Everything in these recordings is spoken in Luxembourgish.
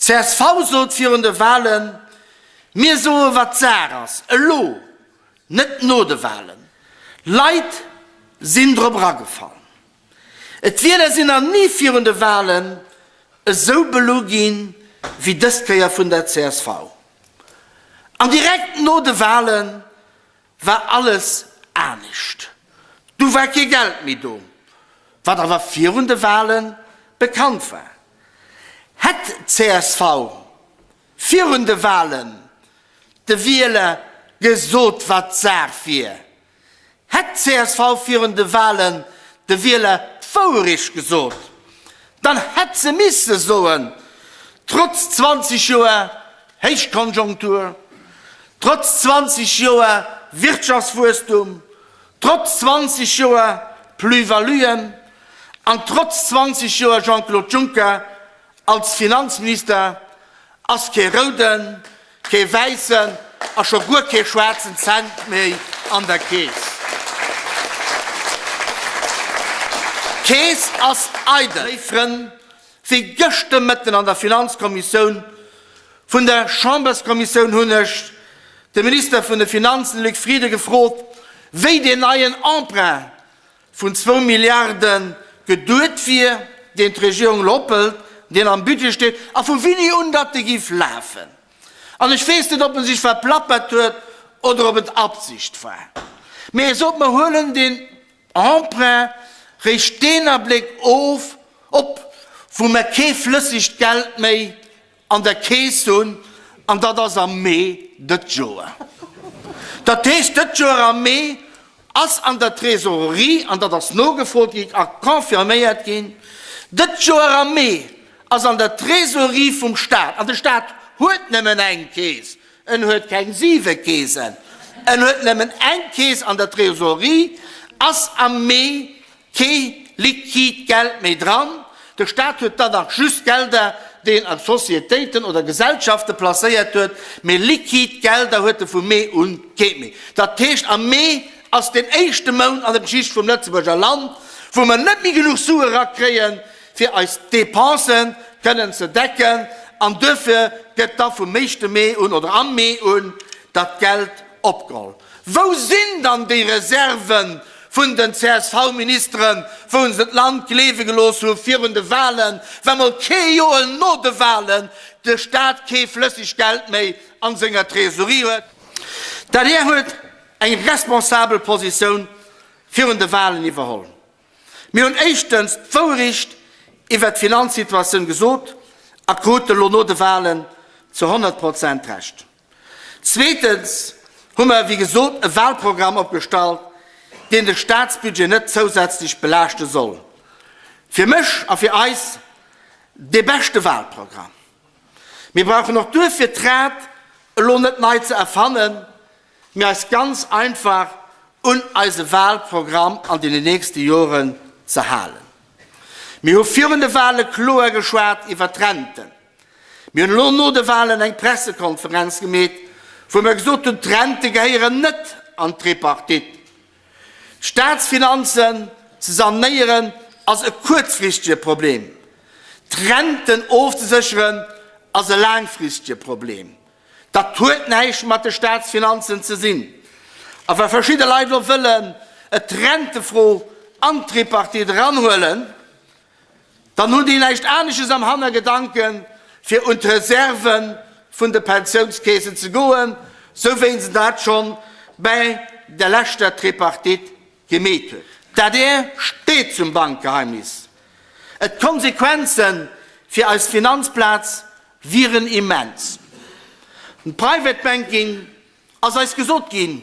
Csv sot virun de Wahlen, Mir soe wat Saach ass, elo, net no de Wahlen. Leit sinn drop eragefall. Et Wieler sinn nach ni virun de Wahlen esou belu ginn, wéi dës Kéier vun der csv. An direkt no de Wahlen war alles anescht. Du war kee Geld méi do, wat awer virun de Wahlen bekannt war. Hätt d'CSV virun de Wahlen de Wieler gesot wat d'Saach wier, hätt d'CSV virun de Wahlen de Wieler d'Wouerecht gesot, dann hätt se misse soen, trotz 20 Joer Héichkonjunktur, trotz 20 Joer Wirtschaftswuesstum, Trotz 20 Joer Plus-valuen an trotz 20 Joer Jean-Claude Juncker als Finanzminister ass kee rouden, kee wäissen a scho guer kee schwaarzen Cent méi an der Keess. D'Keess ass eidel. Léif Frënn, wéi gëscht de Mëtten an der Finanzkommissioun vun der Chamberskommissioun hunn ech de Minister vun de Finanzen Luc Frieden gefrot, wéi deen neien Emprunt vun zwou Milliarde geduet wier, deen d'Regierung elo ophëlt, deen am Budget steet, a vu wéini un datt dee géif lafen. An ech weess net, ob en sech verplappert huet oder ob et Absicht war, mee e sot, mer huelen deen Emprunt réischt deen Abléck of op, wou mer kee flëssegt Geld méi an der Keess hunn, an dat ass am Mee dët Joer. Dat heescht, dët Joer am Mee ass an der Trésorerie, an dat ass nogefrot ginn a confirméiert ginn, dët Joer am Mee ass an der Trésorerie vum Stat, an de Stat huet nëmmen eng Keess, en huet keng siwe Keesen, en huet nëmmen eng Keess an der Trésorerie, ass am Mee Kee liquid Geld méi dran. De Staat huet dann nach just Gelder, déi en a Societéiten oder Gesellschafte placéiert huet, mee liquid Gelder huet e vum Mee un keent méi. Dat heescht, am Mee ass deen éischte Mount an der Geschicht vum Lëtzebuerger Land, wou mer net méi genuch Sue erakréien, fir eis Dépensen kënnen ze decken, an duerfir gëtt da vum éischte Mee un oder am Mee un dat Geld opgeholl. Wou sinn dann déi Reserven vun den CSV-Ministeren, wou se d'Land gleewe gelooss hu virun de Wahlen, wa mol kee Joer no de Wahlen de Staat kee flësseg Geld méi an senger Trésorerie huet? D'adr huet eng responsabel Positioun virun de Wahlen iwwerholl. Mir hunn éischtens d'Wourecht iwwert d'Finanzsituatioun gesot a krute lo no de Wahlen zu 100 Prozent Recht. Zweetens hu mer, wéi gesot, e Wahlprogramm opgestallt, deen de Statsbudget net zousätzlech belaaschte soll. Fir mech a fir eis dee beschte Wahlprogramm. Mir brauchen och duerfir d'Rad elo net nei ze erfannen, mee eis ganz einfach un eise Wahlprogramm an deenen nächste Joren ze halen. Mir hu virun de Wahle kloer geschwat iwwert d'Renten. Mir hunn elo no de Wahlen eng Pressekonferenz gemeet, wou mer gesot hunn, d'Rente gehéieren net an d'Tripartite. D'Staatsfinanzen ze sanéieren ass e kuerzfristege Problem, d'Renten ofzesécheren ass e laangfristege Problem. Dat huet näischt mat de Staatsfinanzen ze sinn. A wa verschidde Leit elo wëllen et d'Rentefro an d'Tripartite eranhuelen, Dann hunn déi näischt anesches am Hannergedanken, fir un d'Reserve vun de Pensiounskeesen ze goen, sou wéi se dat schonn bäi der leschter Tripartite gemeet huet. D'adr steet zum Bankgeheimnis. Et D'Konsequenze fir eis Finanzplaz wieren immens. Den Private Banking ass eis gesot ginn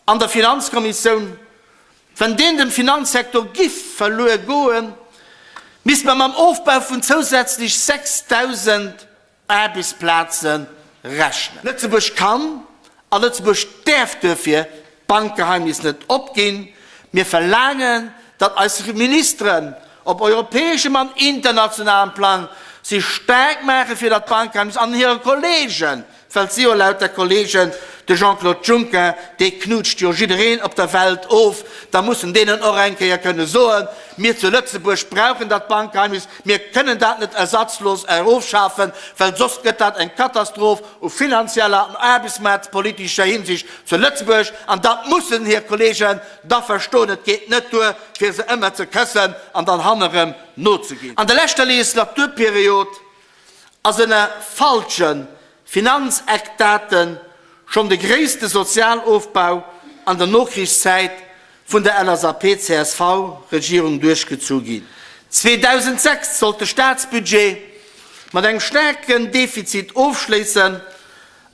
an der Finanzkommissioun, Wann deen dem Finanzsektor giff verluer goen, misst mer mam Ofbau vun zousätzlech 6.000 Aarbechtsplaze rechnen. Lëtzebuerg kann a Lëtzebuerg däerf duerfir d'Bankgeheimnis net opginn. Mir verlaangen, datt eis Ministeren op europäeschem an internationalem Plang sech staark maache fir dat Bankgeheimnis an hire Kollege. Well et si jo lauter Kollegen, de Jean-Claude Juncker, dee knutscht jo jiddereen op der Welt of, da muss en deenen och eng Kéier kënne soen, Mir zu Lëtzebuerg brauchen dat Bankgeheimnis, mir kënnen dat net ersatzlos erofschafen, well soss gëtt dat eng Katastroph u finanzieller an aarbechtsmaartpolitescher Hinsicht zu Lëtzebuerg. An dat mussen hir Kollegen da verstoen. Et geet net duer, fir se ëmmer ze këssen an dann hanne rëm nozeginn. An der leschter Legislaturperiod ass ënner falsche Finanzeckdate schonn de gréisste Sozialofbau an der Nokrichszäit vun der LSAP-CSV-Regierung duerchgezu ginn. 2006 sollt de Staatsbudget mat engem staarken Defizit ofschléissen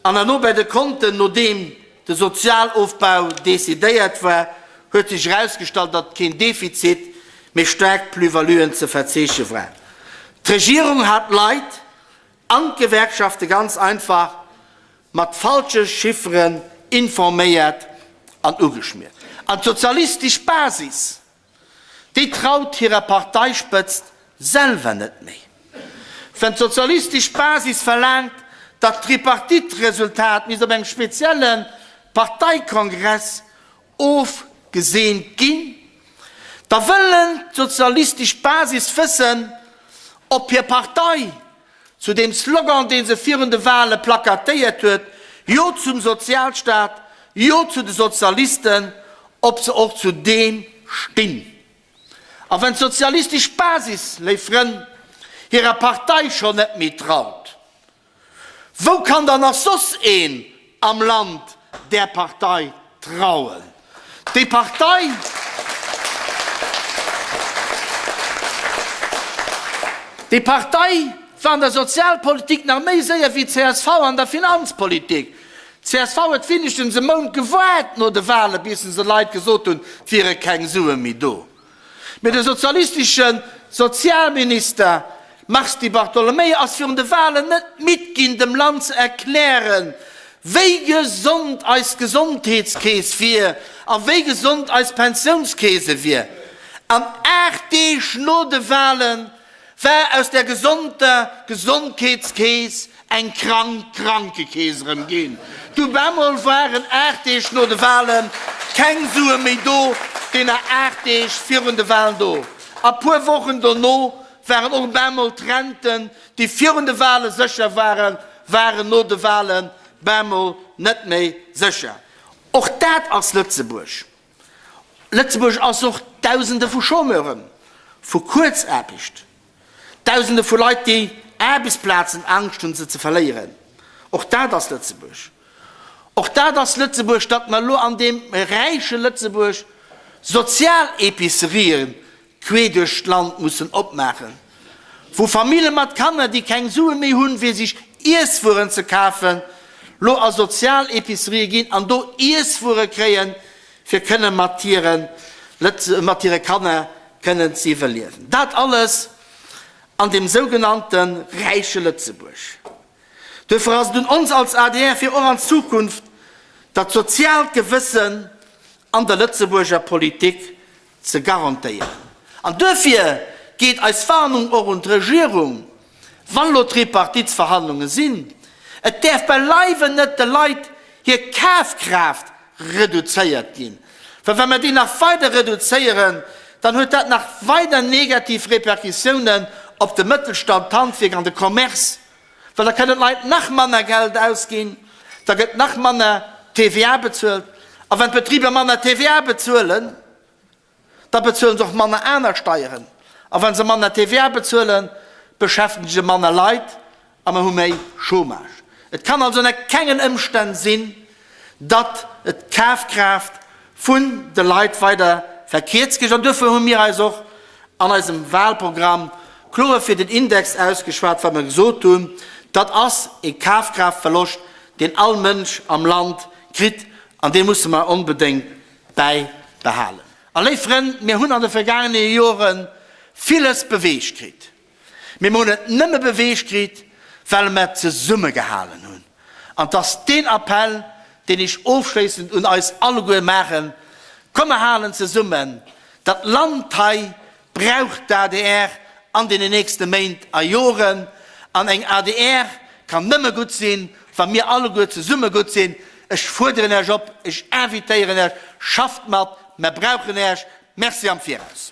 an herno bei de Konten, nodeem de Sozialofbau decidéiert war, huet sech erausgestallt, datt keen Defizit, mee staark Plus-valuen ze verzeeche war. D'Regierung hat d'Leit an d'Gewerkschafte ganz einfach mat falsche Chifferen informéiert an ugeschmiert. An d'sozialistesch Basis, déi traut hirer Parteispëtzt selwer net méi. Wenn d'sozialistesch Basis verlaangt, datt d'Tripartite-Resultat misst op engem spezielle Parteikongress ofgeseent ginn, da wëllen d'sozialistesch Basis wëssen, ob hir Partei zu deem Slogan, dee se virun de Wahle plakatéiert huet, Jo zum Sozialstaat, Jo zu de Sozialisten, ob se och zu deem stinn. A wenn d'sozialistesch Basis, léif Frënn, hirer Partei schonn net méi traut, wou kann dann nach soss een am Land där Partei trauen? Déi Partei, déi Partei war an der Sozialpolitik nach méi séier wéi csv an der Finanzpolitik. Csv huet winnegstens e Mount gewaart no de Wale bis se de Leit gesot hunn, et wiere keng Sue méi do. Mee de sozialistesche Sozialminister Mars Di Bartolomeo ass virun de Walen net midd ginn, dem Land ze erklären, wéi gesond eis Gesondheetskeess wier a wéi gesond eis Pensiounskeese wier. An 8 Deeg no de Walen war aus der gesonder Gesondheetskeess eng krank Krankekeess erëm ginn. Du bemol waren 8 Deeg no de Walen keng Sue méi do, déi nach 8 Deeg virun de Walen do. A puer Wochen dono waren och bemol d'Renten, déi virun de Wale sécher waren, waren no de Wale bemol net méi sécher. Och dat ass Lëtzebuerg. Lëtzebuerg ass och Dausende vu Chômeuren, vu Kuerzaarbecht, Dausende vu Leit, déi Aarbechtsplazen Angscht hunn, se ze verléieren. Och dat ass Lëtzebuerg. Och dat ass Lëtzebuerg, datt mer elo an deem räiche Lëtzebuerg Sozialépicerien quee duerch d'Land mussen opmaachen, wou Famille mat Kanner, déi keng Sue méi hunn, fir sech Iesswueren ze kafen, lo a Sozialépicerien ginn an do Iesswuere kréien, fir kënne mat hire mat hire Kanner kënnen ze iwwerliewen. Dat alles an deem sougenannte räiche Lëtzebuerg. Duerfir ass et un ons als adr, fir och an Zukunft dat soziaalt Gewëssen an der Lëtzebuerger Politik ze garantéieren. An duerfir geet eis Warnung och un d'Regierung, wann elo Tripartitsverhandlunge sinn, Et däerf beileiwen net de Leit hir Kafkraaft reduzéiert ginn, well wa mer déi nach weider reduzéieren, dann huet dat nach weider negativ Répercussiounen op de Mëttelstand, d'Handwierk an de Commerce, well da kënnen d'Leit nach manner Geld ausginn, da gëtt nach manner TVA bezuelt. A wann d'Betriber manner TVA bezuelen, da bezuelen se och manner aner Steieren. A wa se manner TVA bezuelen, beschäftege se manner Leit a mer hu méi Chômage. Et kann also ënner kengen Ëmstänn sinn, datt d'Kafkraaft vun de Leit weider verkierzt gëtt. An duerfir hu mir eis och an eisem Wahlprogramm kloer fir den Index ausgeschwat, well mer gesot hunn, dat ass e Kafkraaftverloscht, deen all Mënsch am Land kritt, an dee musse mer onbedéngt bäibehalen. A léif Frënn, mir hunn an de vergaangene Jore villes beweegt kritt. Mee mer hunn et nëmme beweegt kritt, well mer zesummegehalen hunn. An 't ass deen Appell, deen ech ofschléissend un eis alleguer maachen, Komm mer halen zesummen, dat Land hei brauch d'ADR an deenen nächste Méint a Joren. An eng adr kann nëmme gutt sinn, Wa mir alleguer zesumme gutt sinn. Ech fuerderen Iech op, ech invitéieren Iech, schafft mat, mer brauchen Iech. Merci am Viraus.